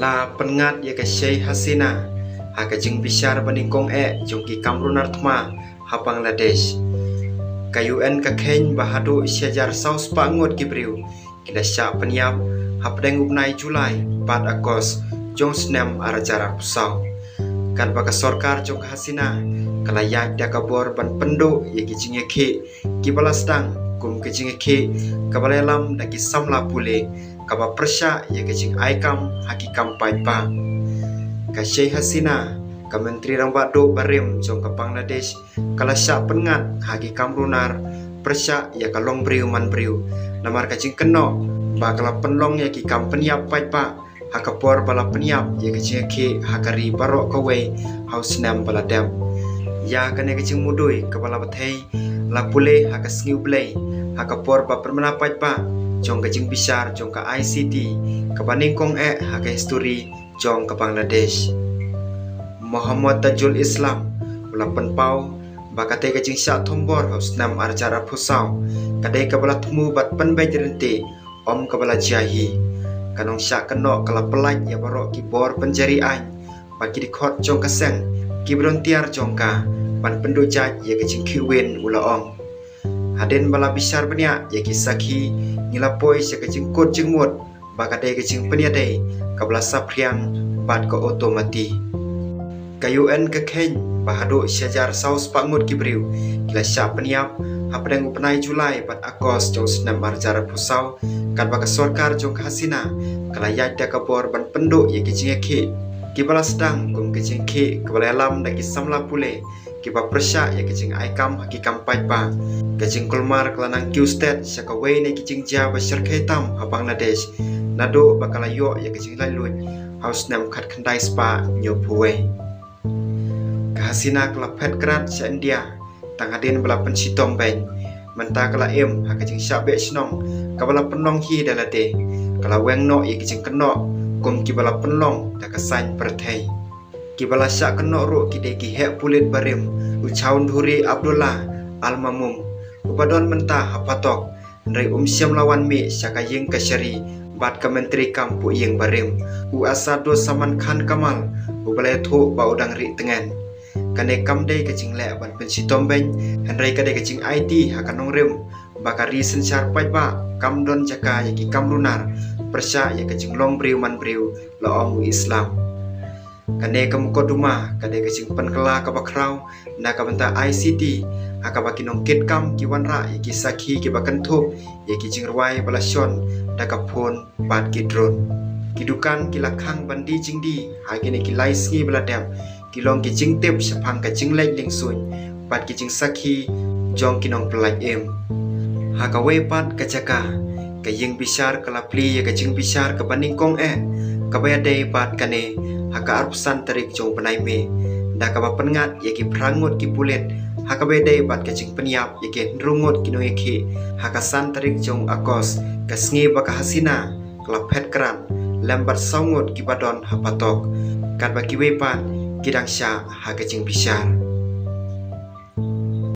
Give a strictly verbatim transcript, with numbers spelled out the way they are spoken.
La pynngat ïa ka Sheikh Hasina ha ka jingbishar ba nyngkong eh jong ki kam runar thma ha Bangladesh. Ka U N ka kheiñ ba haduh shi hajar saw spah ngut ki briew ki la shah pynïap hapdeng u bnai July bad August jong snem ar hajar arphew saw. Katba ka sorkar jong ka Hasina ka la ïaid da ka bor ban pynduh ïa ki jingïakhih kiba la sdang kum ka jingïakhih kaba la ïalam da ki samla pule kaba pyrshah ïa ka jingai kam ha ki kam paidbah. Ka Sheikh Hasina, ka Myntri Rangbah Duh barim jong ka Bangladesh, ka la shah pynngat ha ki kam runar pyrshah ïa ka long briew man briew namar ka jingkynnoh ba ka la pynlong ïa ki kam pynïap paidbah ha ka por ba la pynïap ïa ka jingïakhih ha ka ri baroh kawei ha u snem ba la dep. Ïa kane ka jingmudui kaba la bthei la pule ha ka sngi U Blei ha ka por ba pynbna paidbah jong ka jingbishar jong ka I C T kaba nyngkong eh ha ka histori jong ka Bangladesh. Mohammad Tajul Islam u la pynpaw ba katei ka jingshah thombor ha u snem ar hajar arphew saw ka dei kaba la thmu bad pynbeit ryntih, ym kaba la jia hi. Ka nongshah kynnoh ka la pyllait ïa baroh ki bor pynjari aiñ bad ki dkhot jong ka seng kiba don tiar jong ka ban pynduh jait ïa ka jingkhih win, u la ong. Hadien ba la bishar bniah ïa ki sakhi, ngi la poi sha ka jingkut jingmut ba ka dei ka jingpynïadei kaba la saphriang bad ka automati. Ka U N ka kheiñ ba haduh shi hajar saw spah ngut ki briew ki la shah pynïap hapdeng u bnai July bad August jong u snem ar hajar arphew saw, katba ka sorkar jong ka Hasina ka la ïaid da ka bor ban pynduh ïa ki jingïakhih kiba la sdang kum ka jingïakhih kaba la ïalam da ki samla pule kiba pyrshah ïa ka jingai kam ha ki kam paidbah. Ka jingkulmar ka la nang kiew stet sha kawei na ki jingjia ba shyrkhei tam ha Bangladesh naduh ba ka la ïoh ïa ka jinglaitluid ha u snem khatkhyndai spah hynñiewphew wei. Ka Hasina ka la phet krad sha India tang hadien ba la pynshitom beiñ. Mynta ka la im ha ka jingshah beh shnong kaba la pynlong hi da lade. Ka la weng noh ïa ki jingkynnoh kum kiba la pynlong da ka saiñ pyrthei. Kiba la shah kynnoh ruh ki dei ki heh pulit barim, u Chaudhuri Abdullah Al Mamum, uba don mynta ha phatok, hynrei um shym la wan mih sha ka ïing kashari bad ka Myntri Kam Pohïing barim, u Asaduzzaman Khan Kamal, uba la ïathuh ba u dang rieh tngen. Kane kam dei ka jingleh ban pynshitom beiñ, hynrei ka dei ka jingaiti ha ka nongrim ba ka ri synshar paidbah kam don jaka ïa ki kam runar pyrshah ïa ka jinglong briew man briew, la ong u Islam. Kane ka mukotduma ka dei ka jingpynkylla kaba khraw na ka bynta I C T, ha kaba ki nongkitkam ki wanrah ïa ki sakhi kiba kynthup ïa ki jingrwai ba la shon da ka phone bad ki drone. Ki dukan ki la khang ban die jingdie ha kine ki lai sngi ba la dep, ki long ki jingtip shaphang ka jingleit liengsuiñ bad ki jingsakhi jong ki nongpyllait im. Ha kawei pat ka jaka, ka ïing bishar ka la plie ïa ka jingbishar kaba nyngkong eh kaba ïadei bad kane ha ka arphew san tarik jong u bnai May, da kaba pynngat ïa ki phra ngut ki pulit ha kaba ïadei bad ka jingpynïap ïa ki hynriew ngut ki nongïakhih ha ka san tarik jong u August, ka sngi ba ka Hasina ka la phet krad lem bad saw ngut kiba don ha phatok, katba kiwei pat ki dang shah ha ka jingbishar.